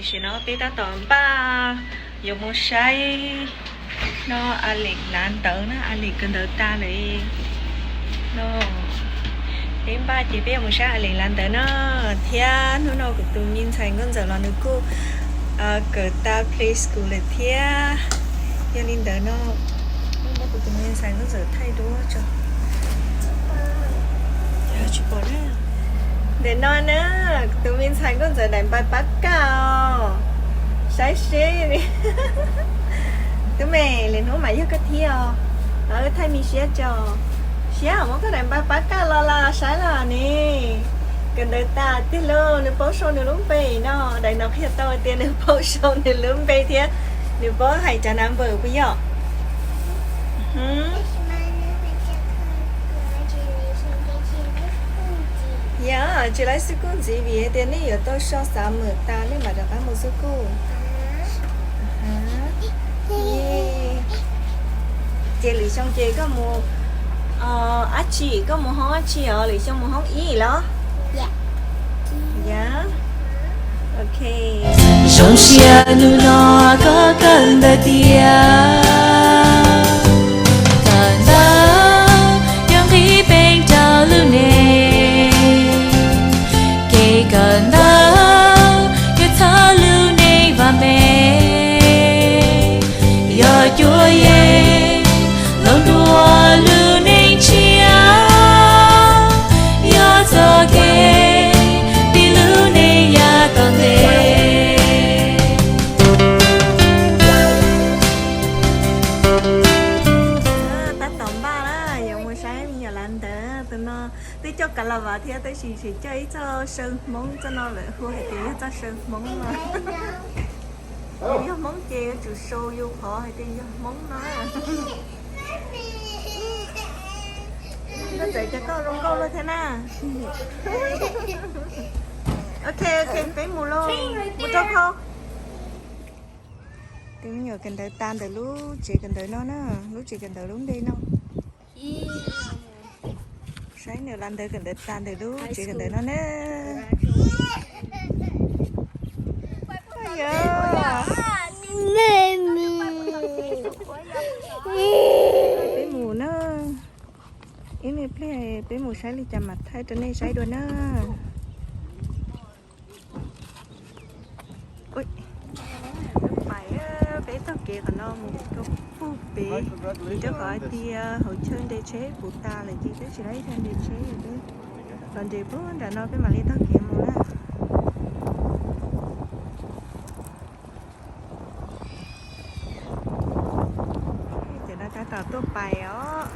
Tam sim no peb tab tom npaj yuav mus saib no Alex lav ntawv na, Alex kawm ntawv tas lawm no. Peb npaj ces peb yuav mus saib Alex lav ntawv na, thiab hnub no kuv tus me ntxhais Nkauj Ntxawm los nws kuj kawm tas preschool lawm thiab. Yog li ntawd no, muab kuv tus me ntxhais Nkauj Ntxawm thaij duab tso. Tsis pom na. Ntawm no na, kuv tus me ntxhais Nkauj Ntxawm daim npais pab kaj os. Saib seb. Tub me, lwm hnub mas yog koj thiab os. Los wb thaij me siab tso. Siab, muab koj daim npais pab kaj los los saib los ne. Kawm ntawv tas tiag lauj, nws paub sau nws lub npe no. Daim no qhia tau tias nws paub sau nws lub npe thiab nws paub hais cov number puas yog? Yog, tsis laib xwb kuj ntxiv vim hais tias nej yuav tau so xav mem tas nej mam rov qab mus xwb kuj. Ces lwm xyoo ces koj mus dab tsi, koj mus hoob dab tsi os? Lwm xyoo mus hoob ib los? Yog. Ok. Zoo siab hnub no koj kawm ntawv tiag, kawm ntawv yuav nqis peev rau lub neej, kev kawm ntawv yuav txhawb lub neej vam meej, yog cuab yeej los ntuas lub neej tshiab, yog txoj kev pib lub neej yav tom ntej. Tab tom npaj na, yuav mus saib me nyuam lav ntawv. Tus no twb coj kav las vas thiab tab sis tseem coj ib txoj saw Hmoob, txoj no lawv hu hais tias yog txoj saw Hmoob no. Yog Hmoob ces yuav tsum sau yus qhov hais tias yog Hmoob no. Nkauj Ntxawm, cas koj zoo nkauj luaj thiab na. Ok, ok, peb mus lauj, mus rau khau. Tus me nyuam kawm ntawv tas ntawm lub tsev kawm ntawv no na, lub tsev kawm ntawv lub npe no. Saib nws lav ntawv kawm ntawv tas ntawm lub tsev kawm ntawv no na. Yog, peb mus na. Ib me pliag peb mus saib li cas mam thaij rau nej saib dua na. Pais peb taug kev qhov no mus rau pug pem, vim rau qhov hais tias hauv chaw nres tsheb puv tas lawm ces peb tsis laib ib chaw nres tsheb, peb los nres puag nram no peb mam li taug kev mus na. Ces no tab tom tuaj pais os.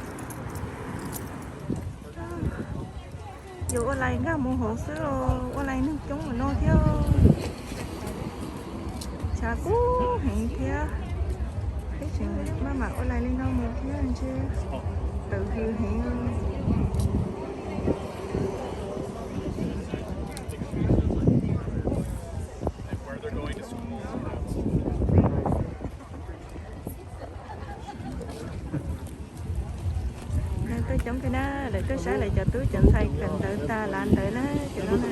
Yuav ua lais nkag mus hauv xwb los ua lais neeg coob ua no thiab. Tshav kub heev thiab, peb tseem maj mam ua lais li no mus thiab ntshe tawv hws heev. Neeg tuaj coob kawg na, lawv tuaj saib lawv cov tub cov ntxhais kawm ntawv tas lav ntawv na, cov no na.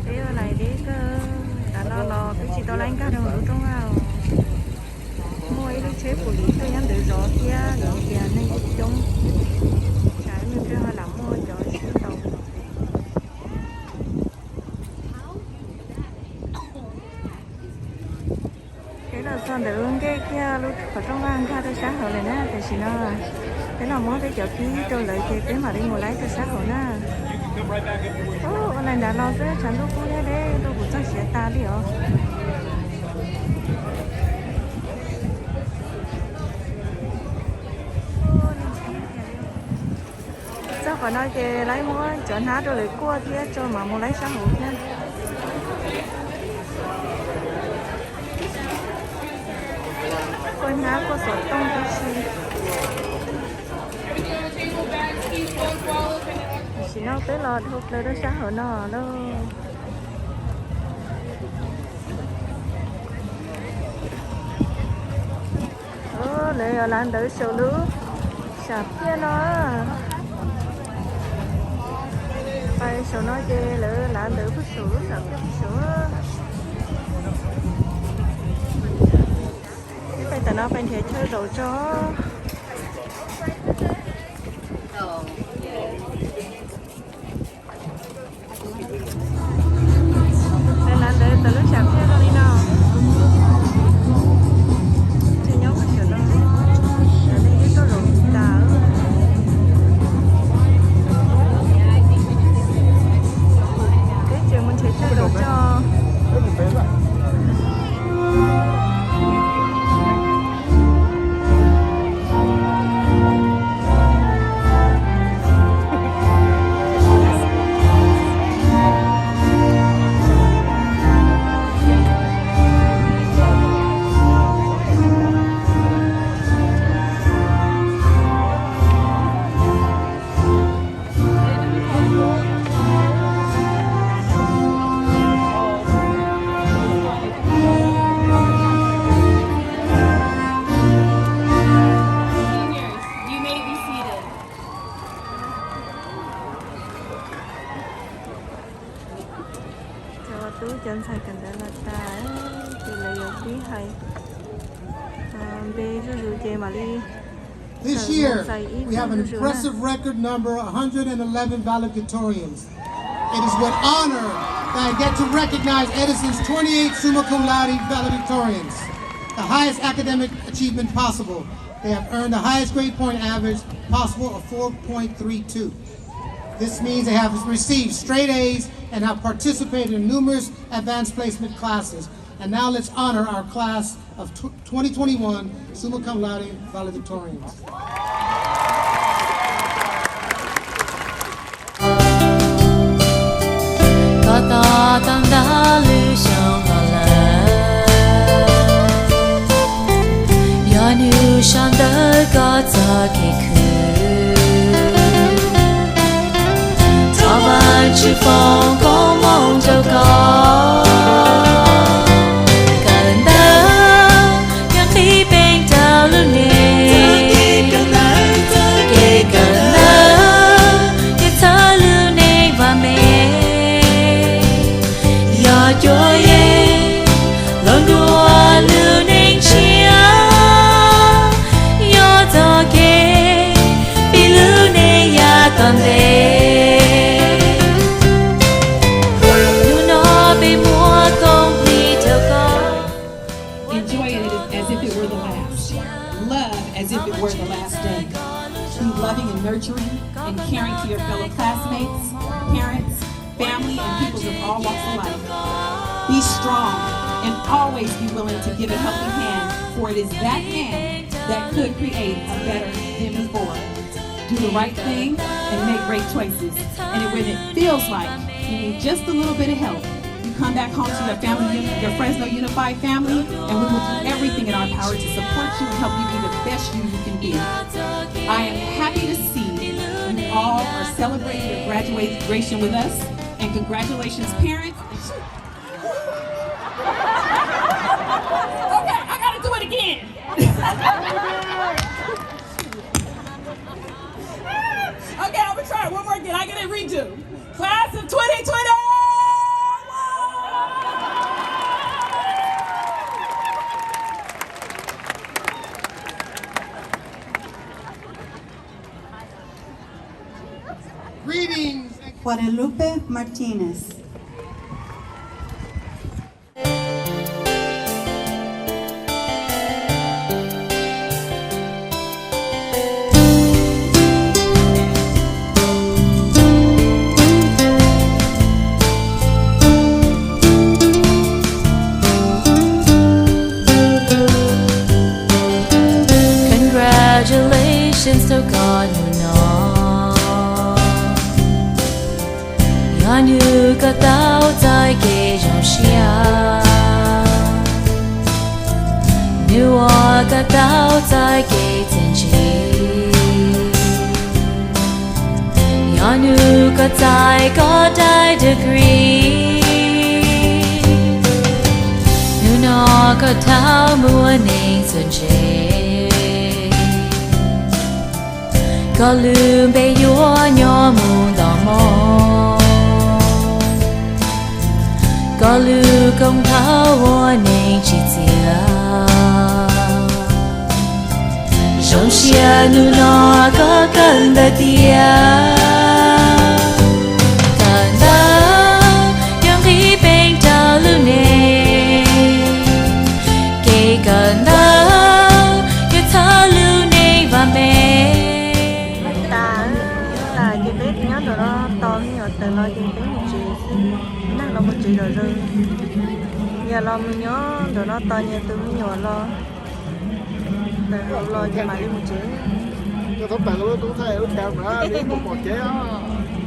Peb ua lais deb kawg, tav no los peb tsis tau laib nkag rau lub rooj vag. Muaj ib lub tsheb pum lis tuaj nyob ntawd zov thiab vim tias neeg coob, tsam ib me pliag ho lam muaj cov tsheb ntau. Peb los txog ntawm lub ncej kiag lub qhov rooj vag nkag rau sab hauv lawm na, tam sim no peb los muab peb cov pib rau lawv ces peb mam li mus laib rau sab hauv na. Ua lais nrad los xwb tshav ntuj kub deb deb tuaj kuv txog siav tas li os. Txog qhov no ces laib muab cov hnab rau lawv kuaj thiab tso mam mus laib sab hauv thiab. Kuaj hnab kuaj xov tooj tib si. Tam sim no peb los dhau plaws rau sab hauv no lauj. Lawv yog lav ntawv saum lub sam phiaj no. Pais saum no ces lawv lav ntawv puag saum lub sam phiaj puag saud. Peb pais tom no pais nrhiav chaw zaum tso. Lawv lav ntawv txog lub sam phiaj zoo li no. Tseem nyob puag saum no, cov neeg twb tuaj zaum tas. Peb tseem mus nrhiav chaw zaum tso. Seniors, you may be seated. Cov tub cov ntxhais kawm ntawv los tas, ces lawv yuav pib hais npe zuj zus ces mam li. This year, we have an impressive record number, one hundred eleven valedictorians. It is with honor that I get to recognize Edison's twenty-eight summa cum laude valedictorians, the highest academic achievement possible. They have earned the highest grade point average possible of four point three two. This means they have received straight A's and have participated in numerous advanced placement classes. And now let's honor our class of tw- twenty twenty-one summa cum laude valedictorians. Koj tos tau ntau lub xyoo los lawm, yog nws sawv ntawm koj txoj kev khwv. Thov Vajtswv foom koob hmoov rau koj. Kawm ntawv yog qhib peev rau lub neej, kev kawm ntawv yog txhawb lub neej vam meej, yog cuab yeej los ntuas lub neej tshiab, yog txoj kev pib lub neej yav tom ntej. Hnub no peb muab koob hmoov rau koj. Enjoy it as if it were the last. Love as if it were the last day. Be loving and nurturing and caring to your fellow classmates, parents, family, and people of all walks of life. Be strong and always be willing to give a helping hand, for it is that hand that could create a better than before. Do the right thing and make great choices. And when it feels like you need just a little bit of help, you come back home to your family, your Fresno Unified family, and we will do everything in our power to support you and help you be the best you you can be. I am happy to see you all are celebrating your graduation with us, and congratulations, parents. Okay, I gotta do it again. Okay, I'm gonna try it one more again. I get a redo. Class of twenty twenty. Greetings. Guadalupe Martinez. Congratulations rau koj hnub no. Yog hnub koj tau txoj kev zoo siab, hnub uas koj tau txoj kev txiaj ntsig, yog hnub koj txais koj daim degree, hnub no koj tau muaj neeg txawj ntse, koj lub npe yuav nyob mus nto moo. Koj lub koom haum ua neeg tsim txiaj, zoo siab hnub no koj kawm ntawv tiag. Kawm ntawv yuav nqis peev rau lub neej, kev kawm ntawv yuav txhawb lub neej vam meej. Tas, tas ces peb nyob ntawm no tos me nyuam tawm los ces peb mus tsev xwb, nag los mus tsev lawm. Yog los mus nyob ntawm no tos nyias tus me nyuam los, tawm hauv los ces mam li mus tsev.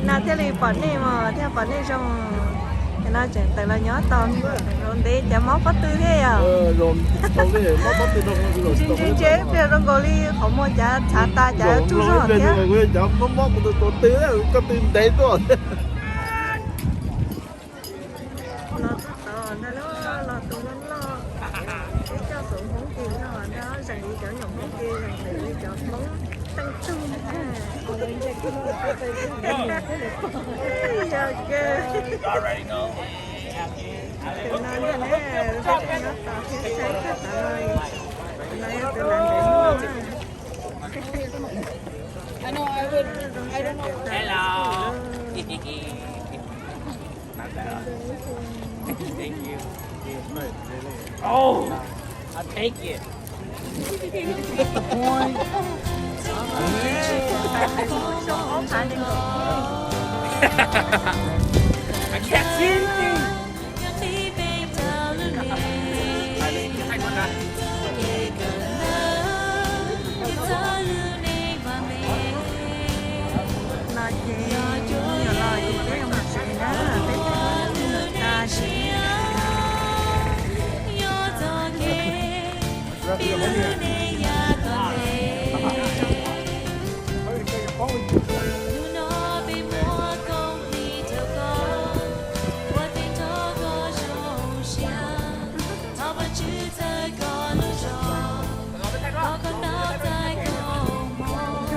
No thiaj li pom nej mos, thiaj pom nej zoo. Ces no tseem tawm los nyob tos me nyuam zoo ntev, cas mob pob tw thiab yom? Ntse ntse pliag zoo nkaus li qhov muag cas txhav tas cas tsuj zog thiab. Los txog tod ntag, los tus loj loj, peb coj xeem Hmoob ces no ntag, zeem li cov nyuam Hmoob ces zeem li cov Hmoob teej tug. Yog kawg. Tus no ntag na, peb nyob tos thiab saib tag tod no, tus no yog tus lav ntev no na. Hello. Thank you. Oh, I'll take it. I can't see anything. No ces nyuam los ces peb yuav mus tsev na, peb twb mus tas ces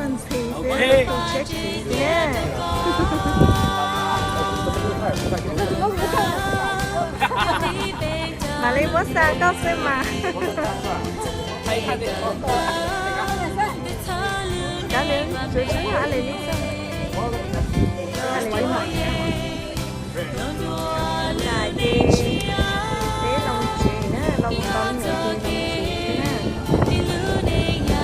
Ntxhi xwb tus tsheb tsis thiab. Mam li muab xa koj xwb mas. Cov nws tsuav tsis muaj a le li xwb. A le li mas. Nram ces peb los tsev na, los mus tos me nyuam ces los tsev na.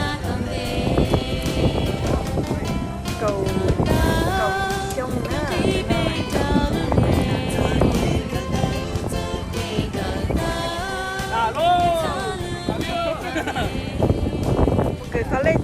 Kaum, kaum xyoo na. Mus kawm thov lej